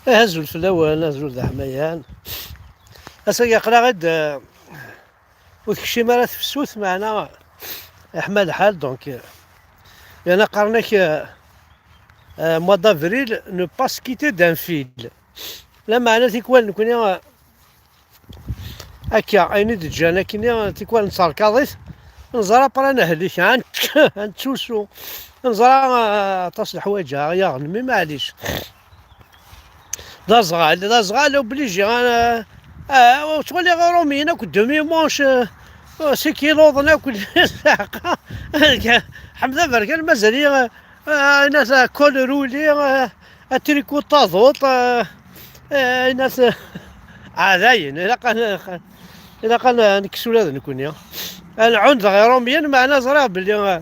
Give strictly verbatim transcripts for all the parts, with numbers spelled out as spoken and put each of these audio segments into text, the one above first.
Eh, azul fell-awen, azul d aḥmayan. Ass-agi aql-aɣ-id, eh, ur tekcim ara tefsut, meɛna iḥma lḥal, donc, eh, yerna qqaren-ak, eh, eh, mois d'avril, ne pas se quitter d'un fil. Lameɛna tikwal nekni, eh, akka, ayen i d-ǧǧan akkenni, tikwal netterkaḍ-it, neẓra après nehlek, ad nett-, ad nettusu, neẓra, eh, aṭas n leḥwayeǧ ara yaɣen, mais maɛlic. D aẓɣal, d aẓɣal, obligé, eh, eh, ttwaliɣ Iṛumyen akk demi-manche, eh, sikiluḍen akk, Ḥmed Aberkan mazal-iyi, eh, eh, ayen at col roulé, eh, atriku d taḍuṭ, eh, eh, ayen at ɛdayen, ilaq ad, ilaq ad nekkes ula d nekkni. Ad nɛun dɣa Iṛumyen, meɛna ẓriɣ belli, eh,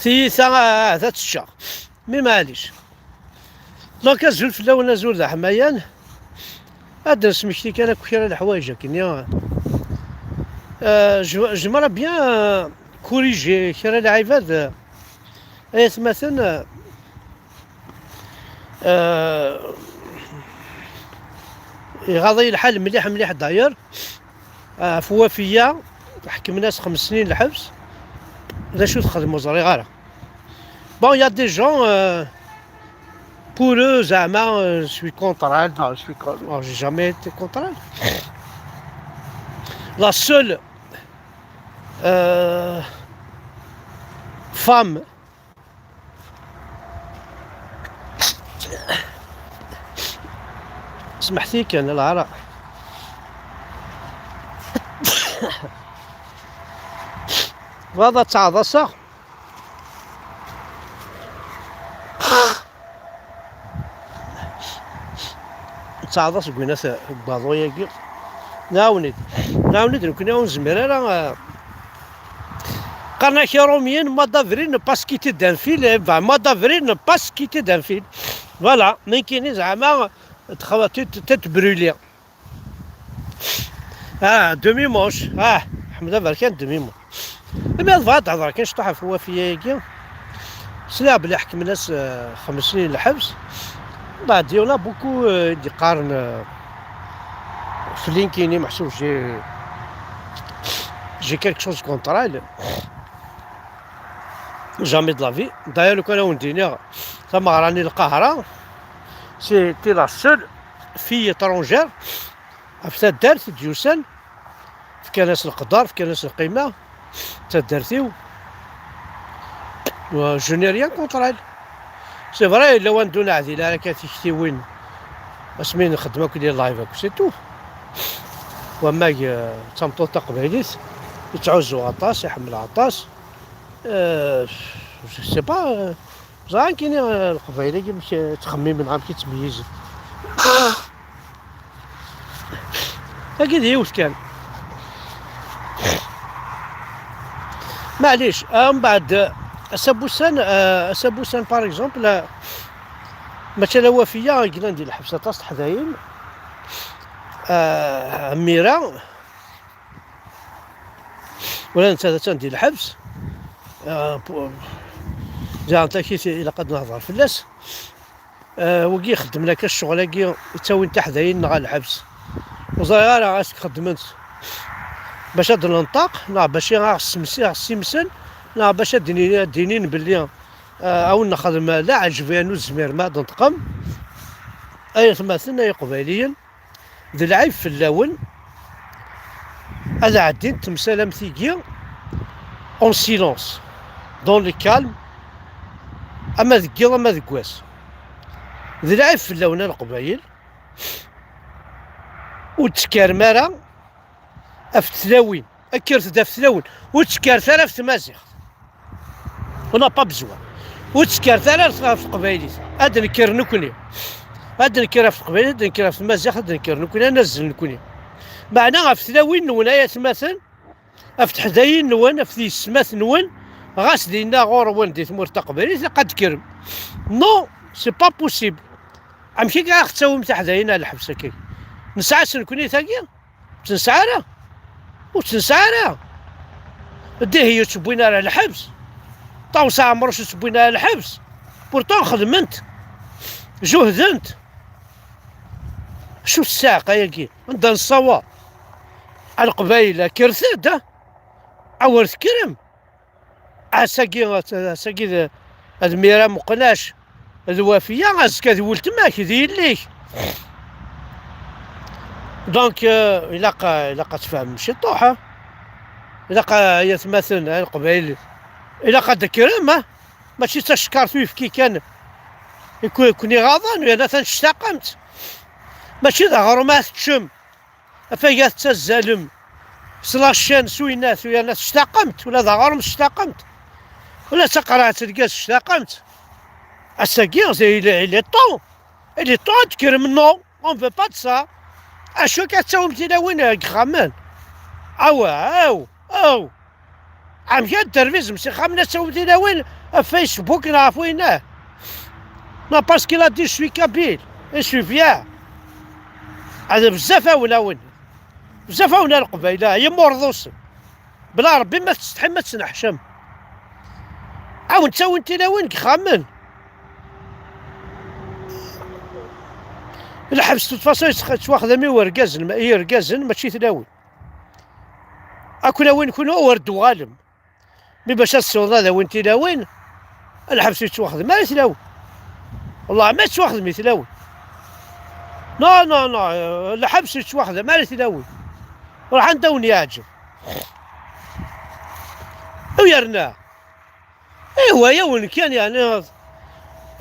tiyita, eh, ad teččeɣ. Mais maɛlic. Donc, azul fell-awen, azul d aḥmayan. Ad d-nesmekti kan akk kra n leḥwayeǧ akkenni. Euh, je, j'aimerais bien, euh, corriger kra n lɛibad, euh, ay atmaten, euh, euh, iɣaḍ-iyi lḥal mliḥ, mliḥ d'ailleurs. Ɣef Wafiya, ḥekmen-as xems snin lḥebs. D acu texdem, ur ẓriɣ ara. Bon, il y a des gens, euh, pour eux, زعما, euh, je suis contre elle. Non, je suis con-, non, j'ai jamais été contre elle. La seule, euh, femme, سمحتي كان العرق. هذا تاع ضسخ. Nettaɛḍas deg winat n waḍu-agi. Nɛawen-id. Nɛawen-id nekkni ur nezmir ara, eh, qqaren-ak Iṛumyen, mois d'avril ne pas se quitter d'un fil, eh ben, mois d'avril ne pas se quitter d'un fil. Voilà, nekkini zeɛma txawatit tetbruli. Ah, demi-manche. Ah, Ḥmed Aberkan, demi-manche. Imi ad bɣa ad d-hedreɣ kan cṭuḥ ɣef Wafiya-agi. Sliɣ belli ḥekmen-as, eh, xems snin lḥebs. Mbeɛd, il y en a beaucoup, eh, i d-yeqqaren, eh, f LinkedIn, meḥsub j'ai, j'ai quelque chose contre elle. Jamais de la vie. D'ailleurs, lukan ad wen-d-iniɣ, tameɣra-nni n Lqahra, c'était la seule fille étrangère ɣef taddart i d-yusan, fkan-as leqder, fkan-as lqima, taddart-iw. Euh, je n'ai rien contre elle. C'est vrai, yella wanda ur neɛdil ara akka tiktiwin, asmi nxeddem akk di live akk, c'est tout. Wamma, euh, d tameṭṭut taqbaylit, yettɛuzzu aṭas, iḥemmel aṭas. Euh, je sais pas, euh, ẓran kini, euh, Leqbayel-agi amek, euh, ttxemmimen, amek i ttmeyyizen. Tagi d yiwet kan. Maɛlic, ah, mbeɛd, ah, ass-a n wussan, ah, ass-a n wussan, par exemple, ah, mačči ala Wafiya i yellan di lḥebs, aṭas teḥdayin. Ah, Mira, ula d nettat attan di lḥebs. Ah, pu-, diɣen takit ilaq ad nehḍer fell-as. Eh, wigi ixeddmen akka ccɣel-agi, ttawin tiḥdayin-nneɣ ɣer lḥebs. Ur ẓriɣ ara acu xeddment, bac ad d-nenṭeq, neɣ bac i aɣ-ssemsi-, aɣ-ssimsen, neɣ bac ad d-ini-, ad d-inin belli, eh, a wen-nexdem leɛǧeb, yernu ur tezmirem ad d-tenṭqem. Ay atmaten, ay iqbayliyen, d lɛib fell-awen ad ɛeddint temsalam tigi en silence, dans le calme, ama deg yiḍ ama deg wass. D lɛib fell-awen a Leqbayel. Ur d-tekkarem ara ɣef tlawin. Kkret-d ɣef tlawin. Ur d-tekkaret ara ɣef tmaziɣt. On n'a pas besoin. Ur d-tekkaret ara ɣef teqbaylit. Ad d-nekker nekkni. Ad d-nekker ɣef teqbaylit, ad d-nekker ɣef tmaziɣt, ad d-nekker nekkni, ad nazzel nekkni. Meɛna ɣef tlawin-nwen ay atmaten, ɣef teḥdayin-nwen, ɣef tyessetmatin-nwen, ɣas dinna ɣur-wen di tmurt taqbaylit, ilaq ad d-tekkrem. Non, c'est pas possible. Amek akka ad ɣ-ttawim tiḥdayin ar lḥebs akka? Nesɛa-tt nekkni tagi? Ur tt-nesɛi ara. Ur tt-nesɛi ara. Dihiya ur tt-wwin ara lḥebs. Ṭawes Ɛemruc ur tt-wwin ara lḥebs. Pourtant xedment, juhdent. Acu ssiɛqa-yagi? Anda nessawaḍ? A Leqbayel, kkret-d, a! Awer tekkrem! Ass-agi, ass-agi d, d Mira Meqnac, d Wafiya, azekka d weltma-k, d yelli-k. Donc, euh, ilaq, ilaq ad tfehmem ciṭuḥ, a? Ilaq, a, ay atmaten, a Leqbayel, ilaq ad d-tekkrem, a? Mačči d tacekkart uyefki kan i ku-, i ken-iɣaḍen, yerna tectaqem-tt. Mačči d aɣrum ara teččem, afag ara tettazzalem s la chaîne s winnat, yerna tectaqem-tt, ula d aɣrum tectaqem-t, ula d taqerɛet n lgaz tectaqem-tt. Ass-agi, il est, il est temps, il est temps ad d-tekkrem, non, on veut pas de ça. Acu akka ad tawim tilawin deg yexxamen? Aw, aw, aw! Amek ad d-tervizem s ixxamen ad tawim tilawin ɣef Facebook neɣ ɣef winna? Non, parce qu'il a dit, je suis kabyle, et je suis fier. Hada bezzaf awen, awen. Bezzaf awen a Leqbayel, a yimurḍusen. Bla Rebbi ma tettsetḥim ma tettneḥcam. Awen ttawin tilawin deg yexxamen. Lḥebs, de toute façon, yettwaxdam i wergazen, i yergazen, mačči i tlawin. Ad ken-awin kunwi, ur d-tuɣalem. Mi bac ad tessiwḍem ad awin tilawin, lḥebs yettwaxdem ara i tlawin. Wellah ma yettwaxdem i tlawin. Non, non, non, lḥebs yettwaxdem ara i tlawin. Ruḥ anda wen-yeɛǧeb. U yerna, ihwa-yawen kan, yeɛni,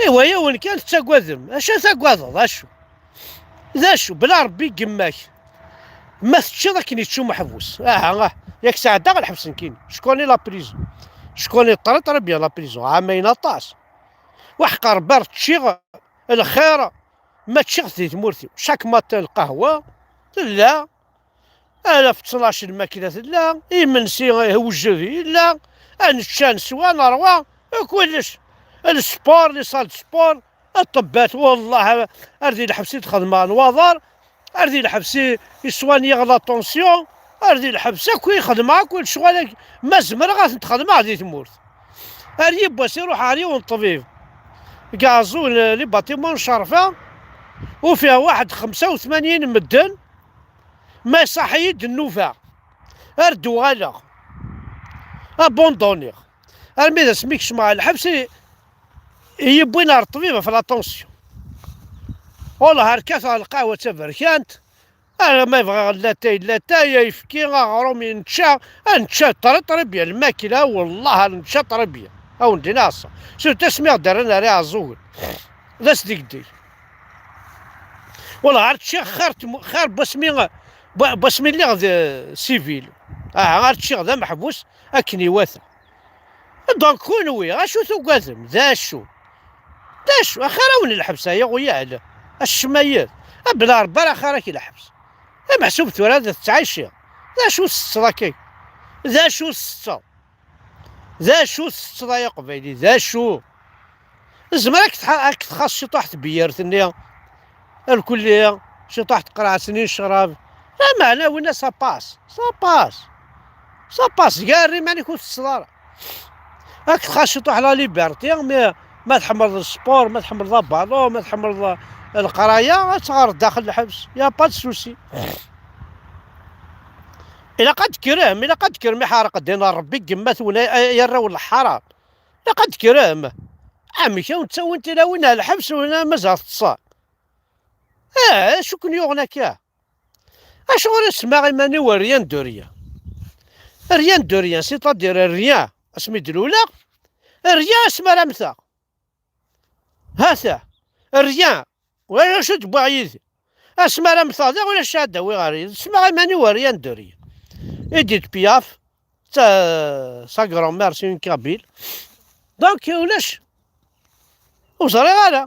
ihwa-yawen kan, tettagadem. Acu ara tagadeḍ, acu? D acu, bla Rebbi n yemma-k? Ma teččiḍ akken yečča umeḥbus. Aha, ah, yak sɛeddaɣ lḥebs nekkini. Je connais la prison. Je connais très, très bien la prison. Ɛamayen aṭas. Waḥqa Rebbi ar ččiɣ lxir, ma ččiɣ-t di tmurt-iw. Chaque matin lqahwa tella, alaf ttnac lmakla tella, imensi, eh, wejjed yella, ad nečč, ad neswa, ad nerwa, kullec. Lesport, les salles de sport, ṭṭebbat, wallah, ar di lḥebs i d-xedmeɣ nwaḍer, ar di lḥebs i, i swaniyeɣ la tension, ar di lḥebs akk i xedmeɣ akk lecɣal-agi, ma zemreɣ ad tent-xedmeɣ di tmurt. Ar yiwwas i ruḥeɣ ar yiwen ṭṭbib, deg Ɛeẓẓug, les bâtiments n Ccerfa, ufiɣ waḥed xemsa u tmanyin medden, ma iṣaḥ-iyi-d nnuba, ar d-uɣaleɣ, abandonniɣ. Armi d asmi kecmeɣ ɣer lḥebs i, i yi-wwin ɣer ṭṭbib ɣef la tension. Wallah, ar kkateɣ lqahwa d taberkant, ar ma bɣiɣ latay, latay, ayefki, aɣrum, nečča, ad nečča très, très bien, lmakla, wallah, ad nečča très bien. Ad wen-d-iniɣ ass-a. Surtout asmi ɣ-d-rran ar Iɛeẓẓugen. D ass degdeg. Wallah, ar ččiɣ xir tmu-, xir n wasmi, n wasmi lliɣ d civil. Aha, ar ččiɣ d ameḥbus akken iwata. Donc, kunwi, acu tugadem? D acu? D acu? Axir-awen lḥebs, ay aɣuyal. Acemma yid. A bla Rebbi ara xir-ak lḥebs. Ameḥsub tura ad tettɛiciḍ. D acu tettetteḍ akka? D acu tettetteḍ? D acu tettetteḍ ay aqbayli? D acu? Zemreɣ ad k-txa-, ad k-txaṣ ciṭuḥ tbeyyirt-nni, lkulli, ciṭuḥ teqreɛt-nni n ccrab. Lameɛna winna ça passe, ça passe, ça passe, gar iman-ik ur tettetteḍ ara. Ad k-txaṣ ciṭuḥ la liberté, mi ma tḥemmleḍ sport, ma tḥemmleḍ abalun, ma tḥemmleḍ leqraya, ad teɣreḍ daxel lḥebs, y a pas de souci. Ilaq ad d-tekkrem, ilaq ad d-tekkrem, iḥerq ddin n Rebbi deg yemma-twen, ay, ay arraw n lḥaram. Ilaq ad d-tekkrem. Amek i wen-ttawin tilawin ar lḥebs wala mazal teṭṭsem? Ah, acu ken-yuɣen akka? Acuɣer i semmaɣ iman-iw rien de rien? Rien de rien, c'est-à-dire rien asmi d-luleɣ, rien asmi ara mmteɣ. Hata, rien. Ulac acu d-wwiɣ yid-i. Asmi ara mmteɣ daɣ ulac ad d-awiɣ ɣer yid-i. Semmaɣ iman-iw rien de rien. Edith Piaf, d ta-, sa grand-mère, c'est une kabyle. Donc, ulac. Ur ẓriɣ ara.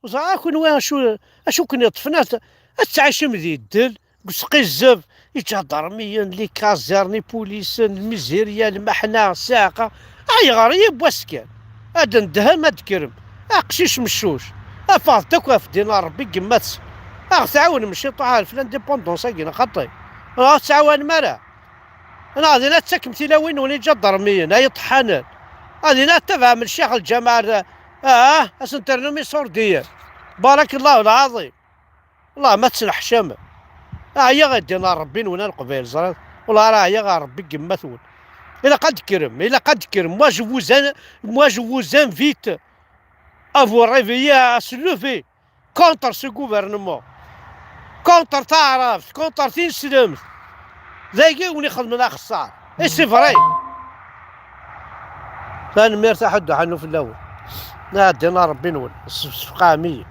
Ẓer, a kunwi acu, acu ken-iṭṭfen ad, ad tettɛicim di ddel, deg usqizzeb, iǧadarmiyen, les casernes, ipulisen, lmizirya, lmeḥna, ssiɛqa. Ayɣer yiwwas kan? Ad ndhem, ad d-tekkrem. Aqcic meccuc. Afeɣ-d akk ɣef ddin n Rebbi deg yemma-tsen. Ad ɣ-tɛawnem ciṭuḥ ɣef l'indépendance-agi, neɣ xaṭi? Ur ɣ-tettɛawanem ara. Neɣ dinna ad tettakem tilawin-nwen iǧadarmiyen, ay iṭeḥḥanen. Ad dinna ad ttabɛem lecyax lǧameɛ, ah, ad sen-ternum iṣurdiyen. Barakallahu lɛaḍim. Wallah ma tettneḥcam. Ɛyiɣ i ddin ɣer Rebbi-nwen a Leqbayel, ẓriɣ. Wallah ara ɛyiɣ ɣer Rebbi n yemma-twen. Ilaq ad d-kkrem, ilaq ad d-kkrem. Moi je vous aime, moi je vous invite à vous réveiller, à se lever contre ce gouvernement, contre taɛrabt, contre tineslemt. Dagi wen ixedmen axeṣṣar. Et c'est vrai. Tanemmirt a Ḥuddu Ḥannu fell-awen. Ɛeddin a Rebbi-nwen, sfeqɛem-iyi.